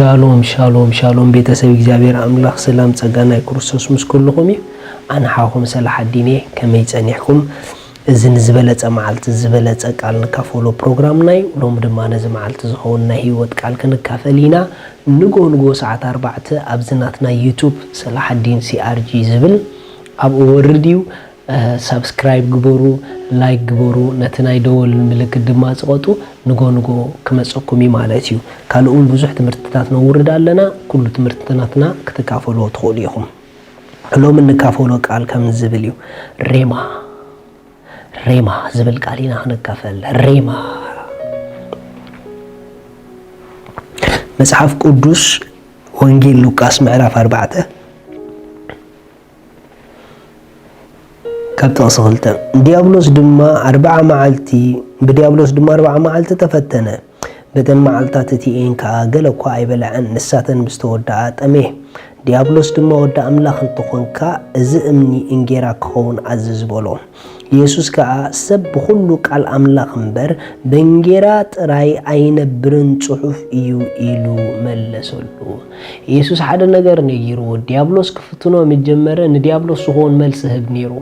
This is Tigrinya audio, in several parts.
ሻሎም ሻሎም ሻሎም፣ ቤተሰብ እግዚኣብሔር ኣምላኽ ሰላም ጸጋ ናይ ክርስቶስ ምስ ኩልኹም እዩ። ኣነ ሓኹም ሰላሓዲን እየ። ከመይ ጸኒሕኩም? እዚ ንዝበለጸ መዓልቲ ዝበለጸ ቃል ንካፈሎ ፕሮግራምና እዩ። ሎሚ ድማ ነዚ መዓልቲ ዝኸውን ናይ ህይወት ቃል ክንካፈል ኢና። ንጎ ንጎ ሰዓት ኣርባዕተ ኣብዚ ናትና ዩቱብ ሰላሓዲን ሲኣርጂ ዝብል ኣብኡ ወርድ እዩ። ሳብስክራይብ ግበሩ፣ ላይክ ግበሩ፣ ነቲ ናይ ደወል ምልክት ድማ ጽቐጡ። ንጎ ንጎ ክመጸኩም እዩ ማለት እዩ። ካልእ እውን ብዙሕ ትምህርትታት ነውርድ ኣለና። ኩሉ ትምህርትታትና ክትካፈሉ ትኽእሉ ኢኹም። ሎሚ እንካፈሎ ቃል ከም ዝብል እዩ። ሬማ፣ ሬማ ዝብል ቃል ኢና ክንካፈል። ሬማ። መጽሓፍ ቅዱስ ወንጌል ሉቃስ ምዕራፍ ኣርባዕተ ካብ ጥቕሲ ክልተ፣ ዲያብሎስ ድማ ኣርብዓ መዓልቲ፣ ብዲያብሎስ ድማ ኣርብዓ መዓልቲ ተፈተነ። በተን መዓልታት እቲኤን ከኣ ገለ እኳ ኣይበልዐን፣ ንሳተን ምስ ተወድኣ ጠሜ። ዲያብሎስ ድማ፣ "ወዲ ኣምላኽ እንተኾንካ፣ እዚ እምኒ እንጌራ ክኸውን ኣዝዝ" በሎ። ኢየሱስ ከኣ፣ "ሰብ ብኹሉ ቃል ኣምላኽ እምበር፣ ብእንጌራ ጥራይ ኣይነብርን ጽሑፍ እዩ" ኢሉ መለሰሉ። ኢየሱስ ሓደ ነገር ነጊርዎ፣ ዲያብሎስ ክፍትኖ ምስ ጀመረ፣ ንዲያብሎስ ዝኸውን መልሲ ህብ ነይሩ።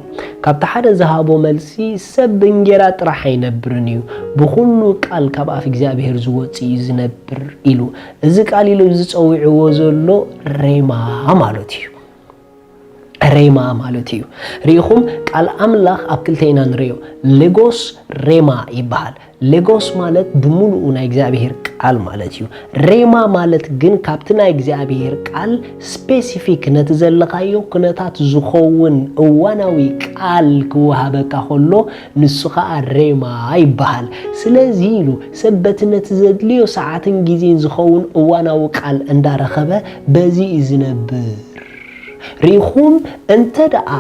ካብቲ ሓደ ዝሃቦ መልሲ፣ "ሰብ ብእንጌራ ጥራሕ ኣይነብርን እዩ፣ ብኹሉ ቃል ካብ ኣፍ እግዚኣብሔር ዝወጽእ እዩ ዝነብር" ኢሉ። እዚ ቃል ኢሉ እዚ ጸዊዕዎ ዘሎ ሬማ ማለት እዩ። ሬማ ማለት እዩ። ርኢኹም፣ ቃል ኣምላኽ ኣብ ክልተ ኢና ንርእዮ። ሌጎስ ሬማ ይበሃል። ሌጎስ ማለት ብምሉኡ ናይ እግዚኣብሔር ቃል ማለት እዩ። ሬማ ማለት ግን ካብቲ ናይ እግዚኣብሔር ቃል ስፔሲፊክ ነቲ ዘለኻዮ ኩነታት ዝኸውን እዋናዊ ቃል ክወሃበካ ከሎ ንሱ ኸኣ ሬማ ይበሃል። ስለዚ ኢሉ ሰብ በቲ ነቲ ዘድልዮ ሰዓትን ግዜን ዝኸውን እዋናዊ ቃል እንዳረኸበ በዚ እዩ ዝነብር። ርኢኹም፣ እንተ ደኣ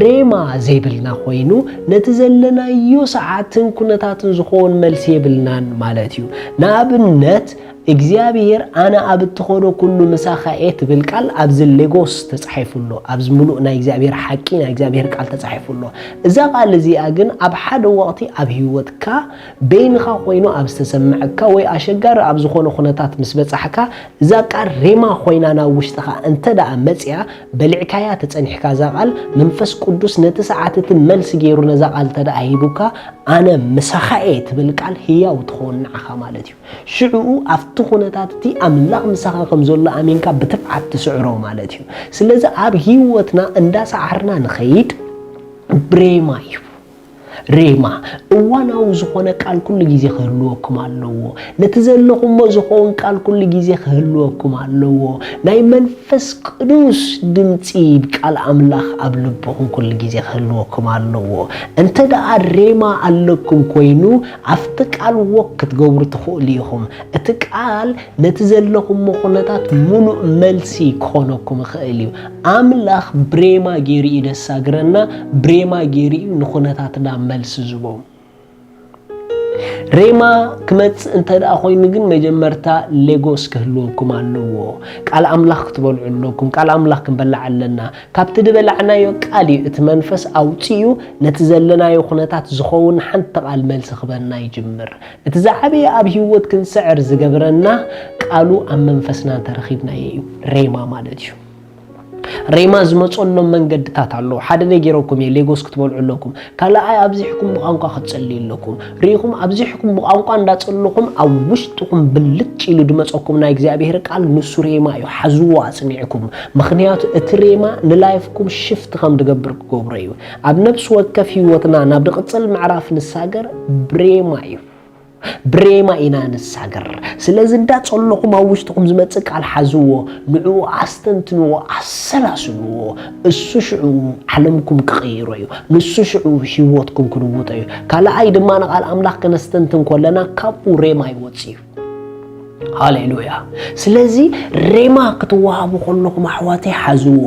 ሬማ ዘይብልና ኮይኑ፣ ነቲ ዘለናዮ ሰዓትን ኩነታትን ዝኸውን መልሲ የብልናን ማለት እዩ። ንኣብነት፣ እግዚኣብሔር፣ "ኣነ ኣብ እትኸዶ ኩሉ ምሳኻ እየ" ትብል ቃል ኣብዚ ሌጎስ ተጻሒፉ ኣሎ። ኣብዚ ምሉእ ናይ እግዚኣብሔር ሓቂ፣ ናይ እግዚኣብሔር ቃል ተጻሒፉ ኣሎ። እዛ ቃል እዚኣ ግን ኣብ ሓደ ወቕቲ ኣብ ህይወትካ በይንኻ ኮይኑ ኣብ ዝተሰምዐካ ወይ ኣሸጋሪ ኣብ ዝኾነ ኩነታት ምስ በጻሕካ፣ እዛ ቃል ሬማ ኮይና ናብ ውሽጥኻ እንተ ደኣ መጽያ፣ በሊዕካያ ተጸኒሕካ፣ እዛ ቃል መንፈስ ቅዱስ ነቲ ሰዓት እቲ መልሲ ገይሩ ነዛ ቃል እንተ ደኣ ሂቡካ፣ "ኣነ ምሳኻ እየ" ትብል ቃል ህያው ትኸውን ንዓኻ ማለት እዩ። ሽዑኡ ኣብቲ ኩነታት እቲ ኣምላኽ ምሳኻ ከም ዘሎ ኣሚንካ ብትብዓት ትስዕሮ ማለት እዩ። ስለዚ ኣብ ህይወትና እንዳሰዓርና ንኸይድ ብሬማ እዩ። ሬማ፣ እዋናዊ ዝኾነ ቃል ኩሉ ግዜ ክህልወኩም ኣለዎ። ነቲ ዘለኹሞ ዝኸውን ቃል ኩሉ ግዜ ክህልወኩም ኣለዎ። ናይ መንፈስ ቅዱስ ድምጺ ቃል ኣምላኽ ኣብ ልብኹም ኩሉ ግዜ ክህልወኩም ኣለዎ። እንተ ደኣ ሬማ ኣለኩም ኮይኑ፣ ኣብቲ ቃል ወክ ክትገብሩ ትኽእሉ ኢኹም። እቲ ቃል ነቲ ዘለኹሞ ኩነታት ምሉእ መልሲ ክኾነኩም ይኽእል እዩ። ኣምላኽ ብሬማ ገይሩ እዩ ደሳግረና፣ ብሬማ ገይሩ እዩ ንኹነታትና መልሲ ዝቦም። ሬማ ክመጽእ እንተ ደኣ ኮይኑ ግን መጀመርታ ሌጎስ ክህልወኩም ኣለዎ። ቃል ኣምላኽ ክትበልዑ ኣለኩም። ቃል ኣምላኽ ክንበልዕ ኣለና። ካብቲ ዝበላዕናዮ ቃል እዩ እቲ መንፈስ ኣውጺኡ ነቲ ዘለናዮ ኩነታት ዝኸውን ሓንቲ ቃል መልሲ ክበና ይጅምር። እቲ ዝዓበየ ኣብ ህይወት ክንስዕር ዝገብረና ቃሉ ኣብ መንፈስና እንተረኺብናዮ እዩ። ሬማ ማለት እዩ። ሬማ ዝመጸሎም መንገድታት ኣለዉ። ሓደ ነጊረኩም እየ፣ ሌጎስ ክትበልዑ ኣለኩም። ካልኣይ ኣብዚሕኩም ብቋንቋ ክትጸልዩ ኣለኩም። ርኢኹም ኣብዚሕኩም ብቋንቋ እንዳጸለኹም ኣብ ውሽጥኹም ብልጭ ኢሉ ድመጸኩም ናይ እግዚኣብሔር ቃል ንሱ ሬማ እዩ። ሓዝዎ ኣጽኒዕኩም። ምኽንያቱ እቲ ሬማ ንላይፍኩም ሽፍት ከም ድገብር ክገብሮ እዩ። ኣብ ነፍሲ ወከፍ ህይወትና ናብ ድቕጽል ምዕራፍ ንሳገር ብሬማ እዩ። ብሬማ ኢና ንሳገር። ስለዚ እንዳጸለኹም ኣብ ውሽጥኹም ዝመጽእ ቃል ሓዝዎ፣ ንዕኡ ኣስተንትንዎ፣ ኣሰላስልዎ። እሱ ሽዑ ዓለምኩም ክቕይሮ እዩ። ንሱ ሽዑ ህይወትኩም ክልውጦ እዩ። ካልኣይ ድማ ንቃል ኣምላኽ ከነስተንትን ከለና ካብኡ ሬማ ይወጽእ እዩ። ሃሌሉያ። ስለዚ ሬማ ክትወሃቡ ከለኹም ኣሕዋተይ ሓዝዎ።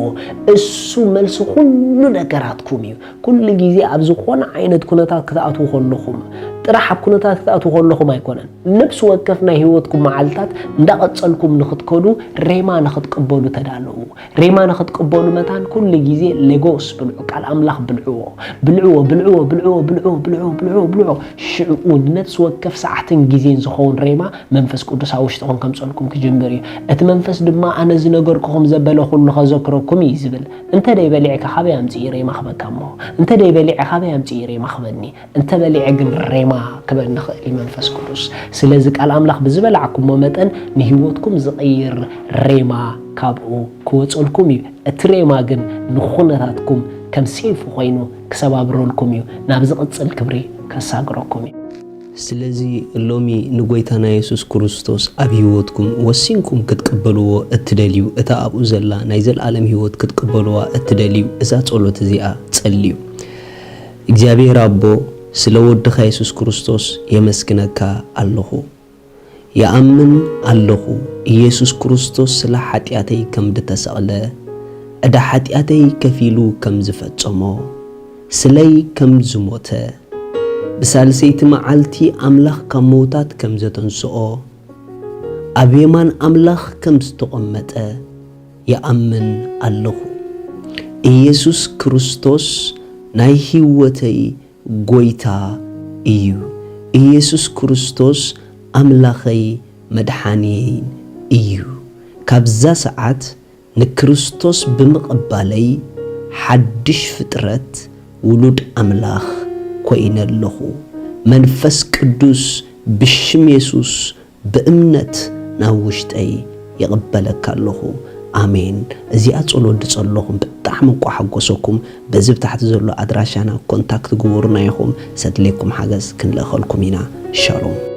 እሱ መልሲ ኩሉ ነገራትኩም እዩ። ኩሉ ግዜ ኣብ ዝኾነ ዓይነት ኩነታት ክትኣትዉ ከለኹም፣ ጥራሕ ኣብ ኩነታት ክትኣትዉ ከለኹም ኣይኮነን። ነፍሲ ወከፍ ናይ ህይወትኩም መዓልታት እንዳቐጸልኩም ንኽትከዱ ሬማ ንኽትቅበሉ ተዳለዉ። ሬማ ንኽትቅበሉ መታን ኩሉ ግዜ ሌጎስ ብልዑ፣ ቃል ኣምላኽ ብልዕዎ። ብልዕዎ፣ ብልዕዎ፣ ብልዕዎ፣ ብልዕዎ፣ ብልዕዎ፣ ብልዕዎ፣ ብልዕዎ። ሽዕኡ ንነፍሲ ወከፍ ሰዓትን ግዜን ዝኸውን ሬማ መንፈስ ቅዱስ ኣብ ውሽጥኹም ከምጸልኩም ክጅምር እዩ። እቲ መንፈስ ድማ ኣነ ዝነገርኩኹም ዘበለ ኩሉ ከዘክረኩም እዩ ዝብል። እንተ ደይ በሊዕካ ካበይ ኣምጽእ ሬማ ክበካ እሞ? እንተ ደይ በሊዐ ካበይ ኣምጽእ ሬማ ክበኒ? እንተ በሊዐ ግን ሬማ ክበኒ ይኽእል እዩ መንፈስ ቅዱስ። ስለዚ ቃል ኣምላኽ ብዝበላዕኩሞ መጠን ንህይወትኩም ዝቕይር ሬማ ካብኡ ክወጸልኩም እዩ። እቲ ሬማ ግን ንኹነታትኩም ከም ሴፍ ኮይኑ ክሰባብረልኩም እዩ፣ ናብ ዝቕጽል ክብሪ ከሳግረኩም እዩ። ስለዚ ሎሚ ንጎይታና የሱስ ክርስቶስ ኣብ ህይወትኩም ወሲንኩም ክትቅበልዎ እትደልዩ፣ እታ ኣብኡ ዘላ ናይ ዘለኣለም ህይወት ክትቅበልዋ እትደልዩ፣ እዛ ጸሎት እዚኣ ጸልዩ። እግዚኣብሔር ኣቦ፣ ስለ ወድኻ የሱስ ክርስቶስ የመስግነካ ኣለኹ። ይኣምን ኣለኹ፣ ኢየሱስ ክርስቶስ ስለ ሓጢኣተይ ከም ድተሰቕለ፣ ዕዳ ሓጢኣተይ ከፊሉ ከም ዝፈጸሞ፣ ስለይ ከም ዝሞተ፣ ብሳልሰይቲ መዓልቲ ኣምላኽ ካብ ምዉታት ከም ዘተንስኦ፣ ኣብ የማን ኣምላኽ ከም ዝተቐመጠ ይኣምን ኣለኹ። ኢየሱስ ክርስቶስ ናይ ህይወተይ ጎይታ እዩ። ኢየሱስ ክርስቶስ ኣምላኸይ መድሓንየይን እዩ። ካብዛ ሰዓት ንክርስቶስ ብምቕባለይ ሓድሽ ፍጥረት ውሉድ ኣምላኽ ኮይነ ኣለኹ። መንፈስ ቅዱስ ብሽም የሱስ ብእምነት ናብ ውሽጠይ ይቕበለካ ኣለኹ። ኣሜን። እዚኣ ጸሎት ድጸለኹም ብጣዕሚ እንቋ ሓጎሰኩም። በዚ ብታሕቲ ዘሎ ኣድራሻና ኮንታክት ግበሩና ኢኹም። ሰድሌኩም ሓገዝ ክንልእኸልኩም ኢና። ሻሎም።